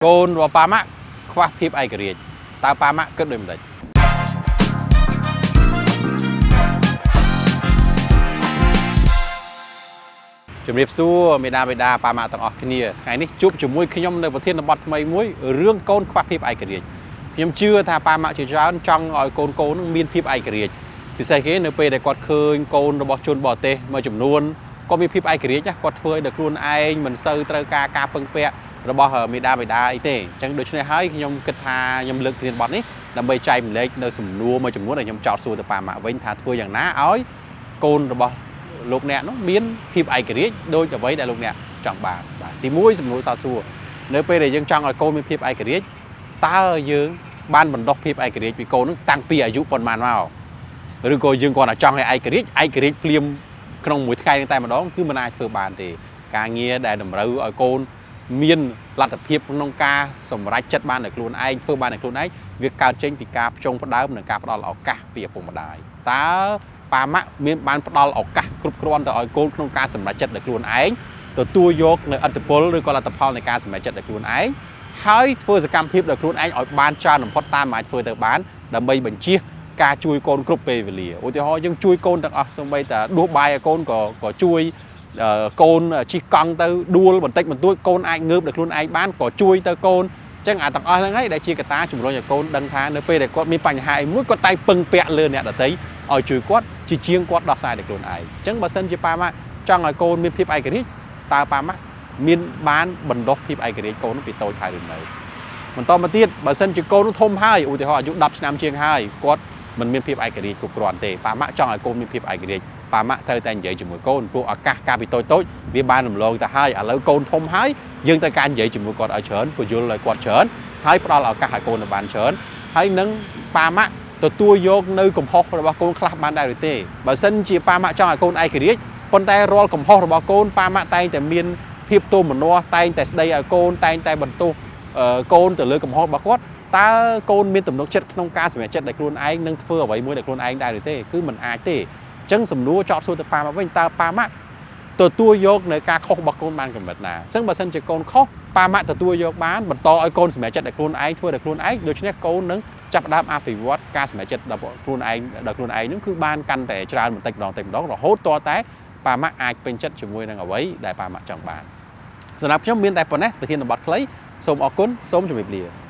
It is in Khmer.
កូនរបស់ប៉ាម៉ាក់ខ្វះភាពឯករាជ្យតើប៉ាម៉ាក់គិតដូចម្ដេចជំរាបសួរមេដាបេដាប៉ាម៉ាក់ទាំងអស់គ្នាថ្ងៃនេះជួបជាមួយខ្ញុំនៅប្រធានបទថ្មីមួយរឿងកូនខ្វះភាពឯករាជ្យខ្ញុំជឿថាប៉ាម៉ាក់ជាច្រើនចង់ឲ្យកូនកូននឹងមានភាពឯករាជ្យពិសេសគេនៅពេលដែលគាត់ឃើញកូនរបស់ជនបរទេសមួយចំនួនគាត់មានភាពឯករាជ្យណាគាត់ធ្វើឲ្យដល់ខ្លួនឯងមិនសូវត្រូវការការពឹងពាក់របស់មេដាបេដាអីទេអញ្ចឹងដូច្នេះហើយខ្ញុំគិតថាខ្ញុំលើកប្រធានបទនេះដើម្បីចែកម្លែកនៅសំណួរមួយចំនួនដែលខ្ញុំចោទសួរទៅប៉ាម៉ាក់វិញថាធ្វើយ៉ាងណាឲ្យកូនរបស់លោកអ្នកនោះមានភាពឯករាជ្យដូចអ្វីដែលលោកអ្នកចង់បានបាទទី1សំណួរសោតសួរនៅពេលដែលយើងចង់ឲ្យកូនមានភាពឯករាជ្យតើយើងបានបណ្ដុះភាពឯករាជ្យពីកូននឹងតាំងពីអាយុប៉ុន្មានមកឬក៏យើងគ្រាន់តែចង់ឲ្យឯករាជ្យឯករាជ្យភ្លាមក្នុងមួយថ្ងៃនឹងតែម្ដងគឺមិនអាចធ្វើបានទេការងារដែលតម្រូវឲ្យកូនមានលទ្ធភាពក្នុងការសម្រេចចិត្តបានដោយខ្លួនឯងធ្វើបានដោយខ្លួនឯងវាកើតចេញពីការផ្ចង់ផ្ដើមនិងការផ្ដល់ឱកាសពីឪពុកម្ដាយតើប៉ាម៉ាក់មានបានផ្ដល់ឱកាសគ្រប់គ្រាន់ទៅឲ្យកូនក្នុងការសម្រេចចិត្តដោយខ្លួនឯងទទួលយកនៅឥទ្ធិពលឬក៏លទ្ធផលនៃការសម្រេចចិត្តដោយខ្លួនឯងហើយធ្វើសកម្មភាពដោយខ្លួនឯងឲ្យបានច្រើនបំផុតតាមអាចធ្វើទៅបានដើម្បីបញ្ជៀសការជួយកូនគ្រប់ពេលវេលាឧទាហរណ៍យើងជួយកូនទាំងអស់សូម្បីតែដួសបាយឲ្យកូនក៏ក៏ជួយកូនជិះកង់ទៅដួលបន្តិចបន្តួចកូនអាចងើបដោយខ្លួនឯងបានក៏ជួយទៅកូនអញ្ចឹងអាទាំងអស់ហ្នឹងហើយដែលជាកត្តាជំរុញឲ្យកូនដឹងថានៅពេលដែលគាត់មានបញ្ហាអីមួយគាត់តែងពឹងពាក់លើអ្នកដទៃឲ្យជួយគាត់ជាជាងគាត់ដោះស្រាយដោយខ្លួនឯងអញ្ចឹងបើសិនជាប៉ាម៉ាក់ចង់ឲ្យកូនមានភាពឯករាជ្យតើប៉ាម៉ាក់មានបានបណ្ដុះភាពឯករាជ្យកូនពីតូចហើយឬនៅបន្តមកទៀតបើសិនជាកូនធំហើយឧទាហរណ៍អាយុ10ឆ្នាំជាងហើយគាត់មិនមានភាពឯករាជ្យគ្រប់គ្រាន់ទេប៉ាម៉ាក់ចង់ឲ្យកូនមានភាពឯករាជ្យប៉ាម៉ាក់ត្រូវតែនិយាយជាមួយកូនព្រោះឱកាសកាលពីតូចតូចវាបានរំលងទៅហើយឥឡូវកូនធំហើយយើងត្រូវការនិយាយជាមួយគាត់ឲ្យច្រើនពន្យល់ឲ្យគាត់ច្រើនហើយផ្ដល់ឱកាសឲ្យកូនឲ្យបានច្រើនហើយនឹងប៉ាម៉ាក់ទទួលយកនៅកំហុសរបស់កូនខ្លះបានដែរឬទេបើសិនជាប៉ាម៉ាក់ចង់ឲ្យកូនឯករាជ្យប៉ុន្តែរាល់កំហុសរបស់កូនប៉ាម៉ាក់តែងតែមានភាពទោមនស្សតែងតែស្ដីឲ្យកូនតែងតែបន្ទោសកូនទៅលើកំហុសរបស់គាត់តើកូនមានទំនុកចិត្តក្នុងការសម្រេចចិត្តដោយខ្លួនឯងនឹងធ្វើអ្វីមួយដោយខ្លួនឯងដែរឬទេគឺមិនអាចទេអញ្ចឹងសំណួរចោទសួរទៅប៉ាម៉ាក់វិញតើប៉ាម៉ាក់ទទួលយកនៅការខុសរបស់កូនបានកម្រិតណាអញ្ចឹងបើសិនជាកូនខុសប៉ាម៉ាក់ទទួលយកបានបន្តឲ្យកូនសម្រេចចិត្តដោយខ្លួនឯងធ្វើដោយខ្លួនឯងដូច្នេះកូននឹងចាប់ផ្ដើមអភិវឌ្ឍការសម្រេចចិត្តរបស់ខ្លួនឯងដោយខ្លួនឯងនឹងគឺបានកាន់តែច្រើនបន្តិចម្ដងបន្តិចម្ដងរហូតតតែប៉ាម៉ាក់អាចពេញចិត្តជាមួយនឹងអ្វីដែលប៉ាម៉ាក់ចង់បានសម្រាប់ខ្ញុំមានតែប៉ុណ្ណេះប្រធានបទខ្លីសូមអរគុណសូមជម្រាបលា។